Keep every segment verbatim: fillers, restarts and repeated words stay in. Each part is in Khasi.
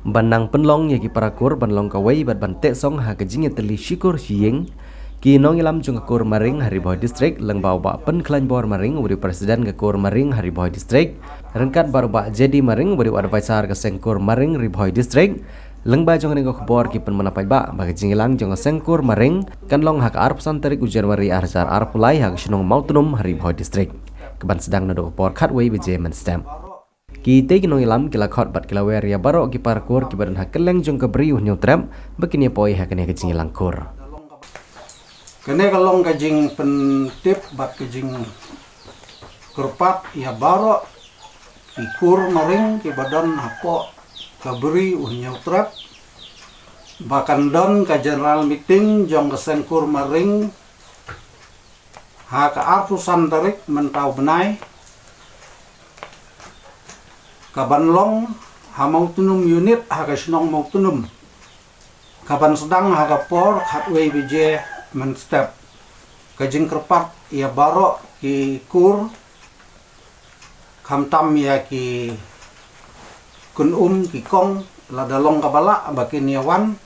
Ban nang pynlong ïa ki para kur ban long kawei bad ban teh song ha ka jingïatylli shikur shiïing, ki nongïalam jong ka kur Maring ha Ri Bhoi District, lyngba u Bah Pynkhlaiñ Bor Maring, u dei u president ka kur Maring ha Ri Bhoi District, ryngkat bad u Bah J D Maring, u dei u advisor ka seng kur Maring Ri Bhoi District, lyngba jong kane ka khubor ki pynmyna paidbah ba ka jingïalang jong ka seng kur Maring kan long ha ka arphew san tarik u January arhajar arphew lai ha ka shnong Mawtnum ha Ri Bhoi District, kaban sdang naduh ka por khatwei baje mynstep. Kitei ki nongïalam ki la khot bad ki la wer ïa baroh ki para kur kiba don ha kylleng jong ka Bri U Hynñiewtrep ba kin ïa poi ha kane ka jingïalang kur. Kane ka long ka jingpyntip bad ka jingkyrpad ïa baroh ki kur Maring kiba don hapoh ka Bri U Hynñiewtrep ba kan don ka general meeting jong ka seng kur Maring ha ka arphew san tarik mynta u bnai, kaban long ha Mawtnum unit ha ka shnong Mawtnum, kaban sdang ha ka por khatwei baje mynstep. Ka jingkyrpad ïa baroh ki kur, khamtam ïa ki kynum ki kong, lada long kaba lah ba kin ïa wan,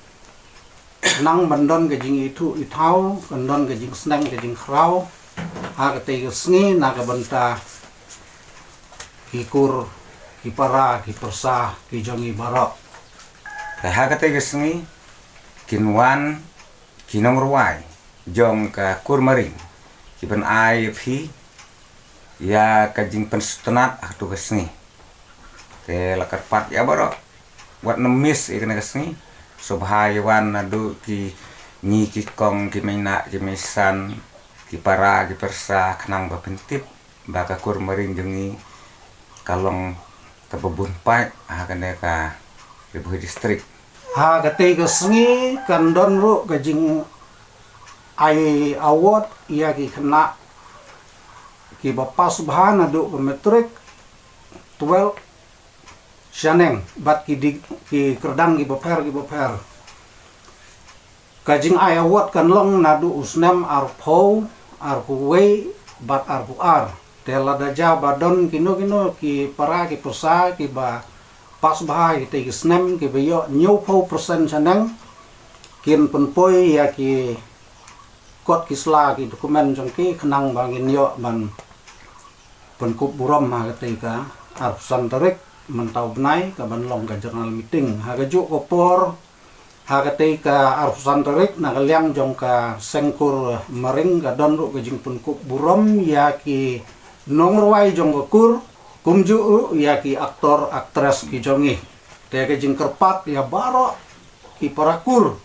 nang ban don ka jingithuh ithaw, kan don ka jingsneng ka jingkhraw ha katei ka sngi na ka bynta ki kur, ki para, ki pyrsa ki jong ngi baroh. Te ha katei ka sngi kin wan ki nongrwai jong ka kur Maring kiban ai ïa phi ïa ka jingpynsngewtynnat ha katu ka sngi. Te la kyrpad ïa baroh, wat nym miss ïa kane ka sngi. Sngewbha ïa wan naduh ki, ngi ki kong, ki mei nah, ki mei san, ki para, ki pyrsa, khnang ba phin tip ba ka kur Maring jong ngi ka long kaba bun paid ha kane ka Ri Bhoi District. Ha katei ka sngi kan don ruh ka jingai award ïa ki khynnah kiba pass bha naduh ka matric, twelve shaneng bad ki di, ki kyrdan kiba pher kiba pher. Ka jingai award kan long naduh u snem arphew, arphew wei bad arphew ar. Te lada jia ba don kino kino ki para ki pyrsa kiba pass bha ha katei ka snem, kiba ïoh hynñiewphew percent shaneng, kin pynpoi ïa ki kot ki sla, ki document jong ki, khnang ba ngin ïoh ban pynkup burom ha katei ka arphew san tarik mynta u bnai, kaban long ka general meeting. Ha kajuh ka por, ha katei ka arphew san tarik, na ka liang jong ka seng kur Maring ka don ruh ka jingpynkup burom ïa ki nongrwai jong ka kur, kumjuh ruh ïa ki actor actress ki jong ngi. Te ka jingkyrpad ïa baroh ki para kur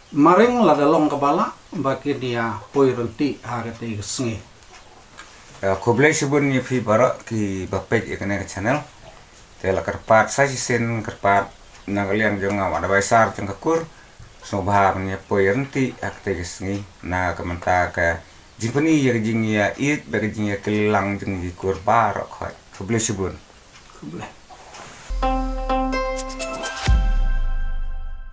Maring, lada long kaba lah ba kin ïa poi ryntih ha katei ka sngi. Eh, khublei shibun ïa phi baroh kiba peit ïa kane ka channel. Te la kyrpad sa shisien, kyrpad na ka liang jong nga, u advisor jong ka kur, sngewbha ban ïa poi ryntih ha katei ka sngi na ka bynta ka jingpyni ïa ka jingïaieit bad ka jingïakylliang jong ki kur baroh khoit. Khublei shibun. Khublei.